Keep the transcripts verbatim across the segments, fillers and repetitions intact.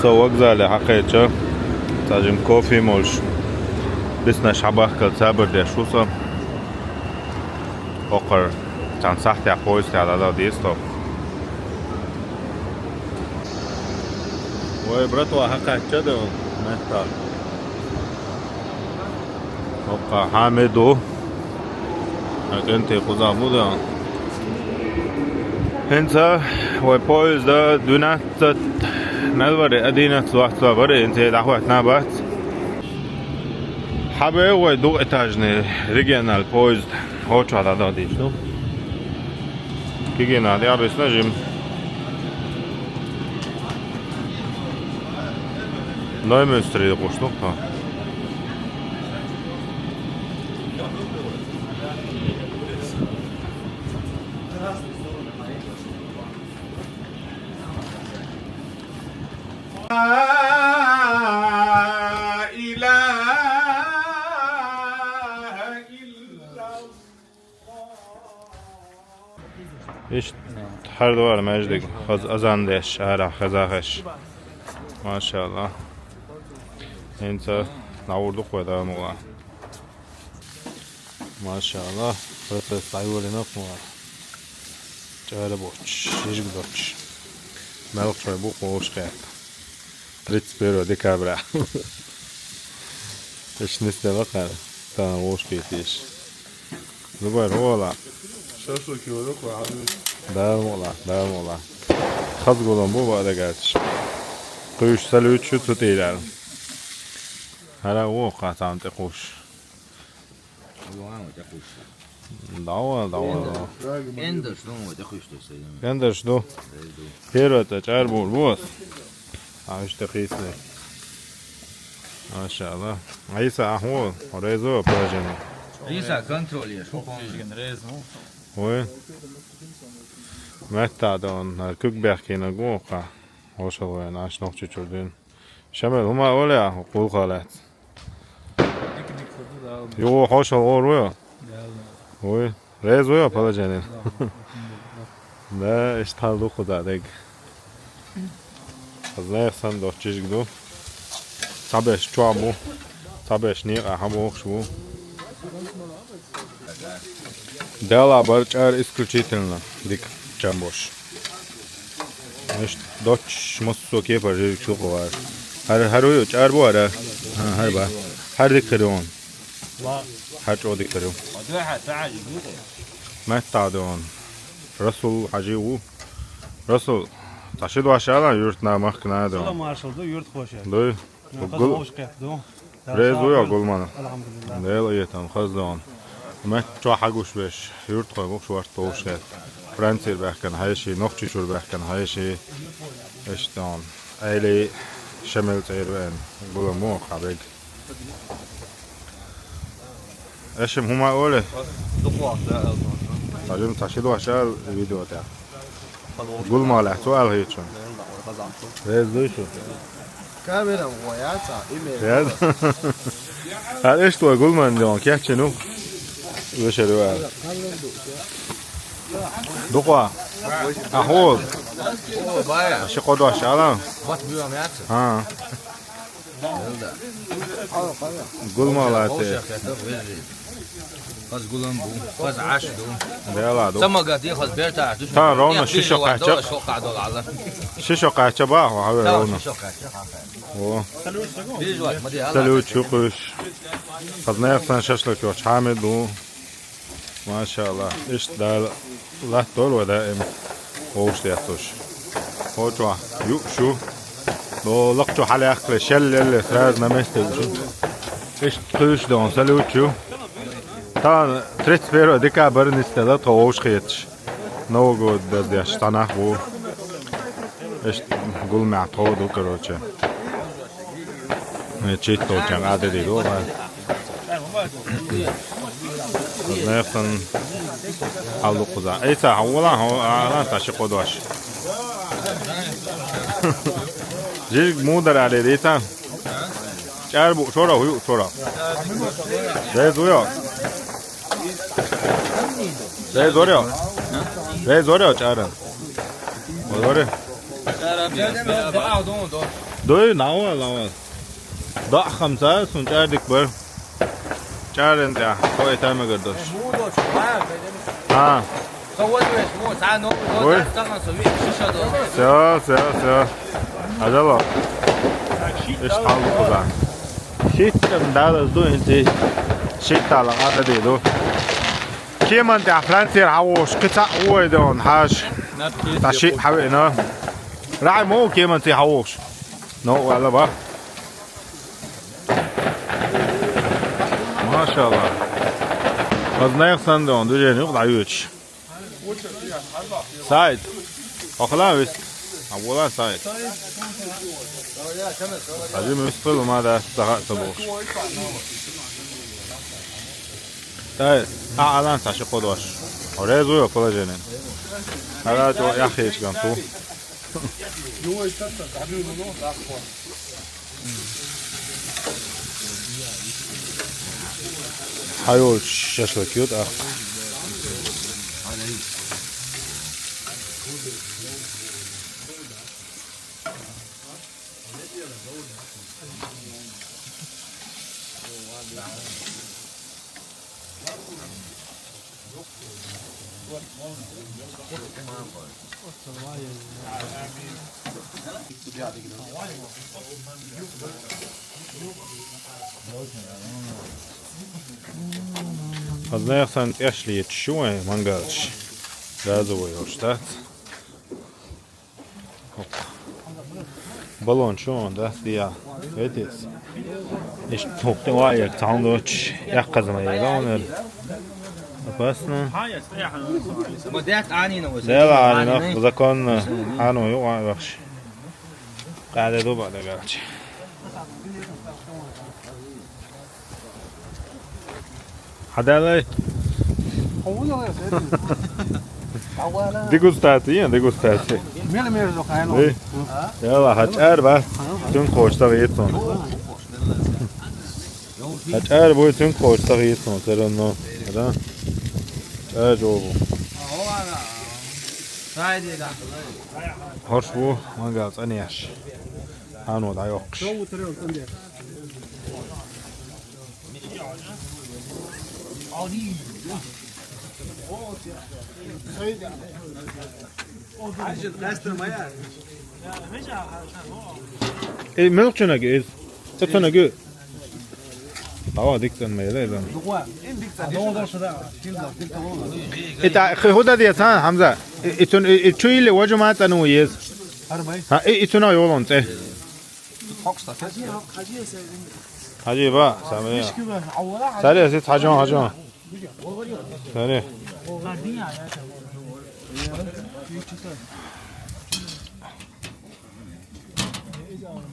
Со вокзале хьакхеча, цхьа жим кофе молуш, биснаш хьабахкал цабар деш ву со. Окхар цхьана сахьтехь поездехь дӀадала деза тхо. Вай, братва, хьакхаьчча ду метта. Оккха Хьамид ву. Ай кӀентий кхузахь бу дан. ХӀинца вай поезда двенадцать ноль вари, одиннадцать двадцать два вари, хӀинца дӀахӀоттина бац. Хьабе вай двухэтажный регионал поезд. ХӀокху чохь дӀадахьа дийш ду. Кигина дӀа а бисна жим. Ноймюнстере гӀуш ду тхо. Иштта хьардора маьждиг, хаза азан деш, арахь хазахаш. Машалла. ХӀинца дӀагӀур ду кхо Дала мукъ лахь. Машалла, процесс дӀайолийна кхо. ЧӀара боцуш, жижиг доцуш. Мелхаш вай бу кхо вовшахкхетта. Тридцать первого декабря. Иштта нисделла кхара, тахана вовшахкхетийша. Зубайр, хӀун вала? Шашлык йолу кхо хьан. Дала мукъ лахь, Дала мукъ лахь. Хаза гулам бу бакъдерг аьлча. Кхуьйсуш салют ю цу тӀера аьлла. ХӀара а воккха цхьаьна тӀекхуьйсуш. ДӀа ван, ван тӀекхуьйсуш. ДӀа ван, дӀа ван, дӀа ван. Эндерш ду, ван тӀекхуьйсуш ду. Эндерш ду. Эндерш ду. Первый тӀе чӀара бур бу ас. А, иштта хийцале. Машалла. Ӏийса, ахьа ву, реза ву положение? Ӏийса, контроль еш, хӀун реза ву? Вай. Метта дан, куьг бехкина гу кху. Хьошалла вайн, аш нохчи чур дин. Шамил, хӀума оле, гӀуллакха лаьцна. Юха хьошалла гӀур ву? Вуй. Реза ву положение? Да, иштта хьал ду кхуза дерг. Хаза нехан санна доцу чижиг ду. Цхьаберш чохь бу. Цхьаберш некъа хьан бохуш бу. Дела бар чӀара исключительно дика чам бош. Иштта доцуш массо а кепара жижиг шу кху вара. ХӀара, хӀара ю, чӀара бу хӀара? ХӀа, хӀара ба. ХӀара дика хир ю хьуна. ХӀара чӀогӀа дика хир ю. Метта ду хьуна. Расул хьажи ву. Расул, цхьа ши дош ала, юртна махкана ду. Салам маршал ду, юрт хоша. Дуй. Хаза вовшахкхетта ду. Реза ву йо гулмана? Алхьамдулиллах. Дела этам, хаза ду хьуна. Мет чохь хьагуш беш, юртахой бу шорта вовшахкхетта. Францера баьхкина хьеший, Нохчийчуьра баьхкина хьеший. Иштта ду хьуна. Айли Шамил цӀера веана. Гулам ву хьан бега. Эшим хӀума оле? Дукхох, да, аьлла. Хьажим, цхьа ши дош ала видео тӀехь. Гулма лаьцна ву аьлла хӀийчун. Реза дуй шу? Камера ву яца, имейл. Яц? Хьал иштта вай гулман дон, кеччину. Вешер ву аьлла. Дукха. Ахуз. О, бая. Ши кхо дош ала? Бат буям яца. ХӀа. Гулмалате. Хаз гулам бу, хаз Ӏаш ду. Дела ду. Самага де хаз берта Ӏаш ду. Та ровно шишо кхача. Шишо кхача ба, хьаве ровно. Шишо кхача. О. Салют, чукуш. Хаз нехан шашлык йоч, Хьамид ду. Машалла. Иштта Дала латтор ва даим вовшахтеттуш. Хьо чохь юуш ю. До лакхачу хьалаяккхале, шеллелле, сразу на месте вуш ю. Иштта кхуьйсуш ду хьуна, салют ю. Тахана тридцать первого декабрь нисделла тхо вовшахеташ. Новый год бездеш цхьа нах бу. Иштта гулмехь тхо ду, короче. Э, читталчаьн а де дийр ву, ма. Нехан хьал ду кхуза. Ай, ца, хьан вала, хьан, а, а, ца, ши кхо дош. Жижиг мудар али рита. ЧӀар бу шора, хӀу ю шора. Дез вуя. Дез оря. Дез оря чӀара. Оря. Дуй, навал, навал. Дахам ца, сун чӀар дика бар. ЧӀаран тӀа, хой таймагар дош. А. Ой. Всё, всё, всё. Адала. Иш халу куда. Шиттам далаз ду инти. Шиттала ада ду. Кеман тӀа Францияра хьавош, кхи цхьаъ вой де он хьаш. Та шиъ хьавеъна. Рахь мо кеман цӀи хьавош. Но, вала ба. Машалла. Аз найх сан де он, движение юкъ дӀаюч. Сайд. Охла вист. Абула сайд. Хажи муьстхил ма да саха сабуш. Тай, а алан саши кодош. Орез уйо положение. Ара то яхич ган ту. Хьайол шашлык ют, ах. Аз наьха санна тӀеш леташ шу вайн мангалаш. Газовой йолуш дац. Баллон чу он дац диа. Ветис. Ишт хӀутту ваек цхьаьна доцуш, яккхаза ма яйла он эр. Опасно. Дела арина, законно, хьано ю вахш. Къаьда ду бадагалча. Хьадалай. Дегустация, дегустация. Мела между хайно. Эй, яла, хачар ба. Тун кош та вецун. Хачар бу тун кош та вецун, все равно. Да? Э, жобу. Хорш бу, мангал цӀанъеш. Хьано дӀайоккхуш. Э, муьлхачунаг иза? Цу цунаг ю? Ава, дик цӀан ма яла иза. И та хи худа де цан, Хьамза. И, и цун, и, и чу йилли важа ма цӀан ву еза. Хьа, и, и цунах йолун цӀе. Хьажи ба, самая. Сари, аси хьажон, хьажон. Сари.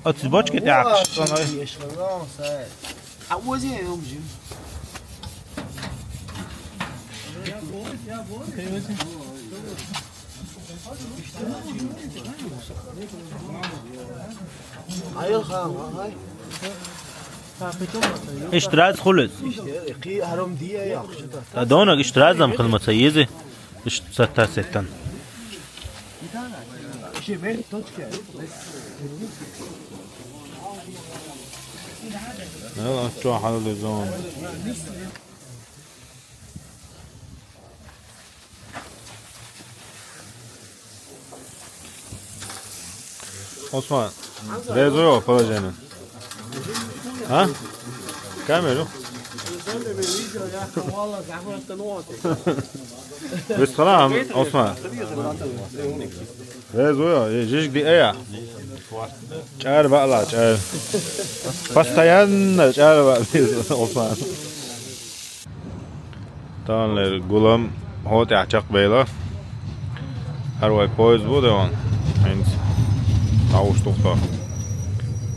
Оцу бочка тӀехь. А озе йом жим. Иштта раз хуьлуьйту. Ткъа донаг иштта разам хила ма ца еза. Иштта сатта сеттан. Эл аччо хьалале зон. Осман, резо йо положение. А? Камеру? Вистхала, Осман. Резо йо, жижиг ди эя. ЧӀара баъла, чӀара. Постоянно чӀара баъ, Осман. Таханлера гулам хӀотӀехь чекхбайла. ХӀара вай поезд бу де ван. ХӀинца дӀавуш тухтор.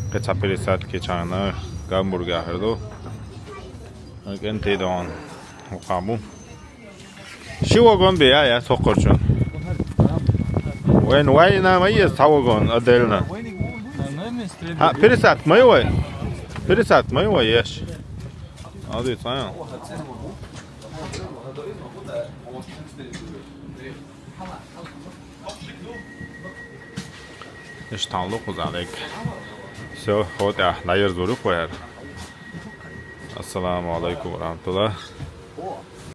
Кхин цхьа пересадка чхьана Гамбурге хир ду. КӀентий де ван. ХӀокхахь бу. Ши вагон бе я, я, цхьа кхочун. Вайн вайна ма еза цхьа вагон отдельно. Хьа, пересадка ма ю вай? Пересадка ма ю вай еш? Ади цхьа. Ма Иш танлу хъузалик. Всё, хоть а, лайер зуру хъуэр. Ассаламу алейкум ва рахматуллах.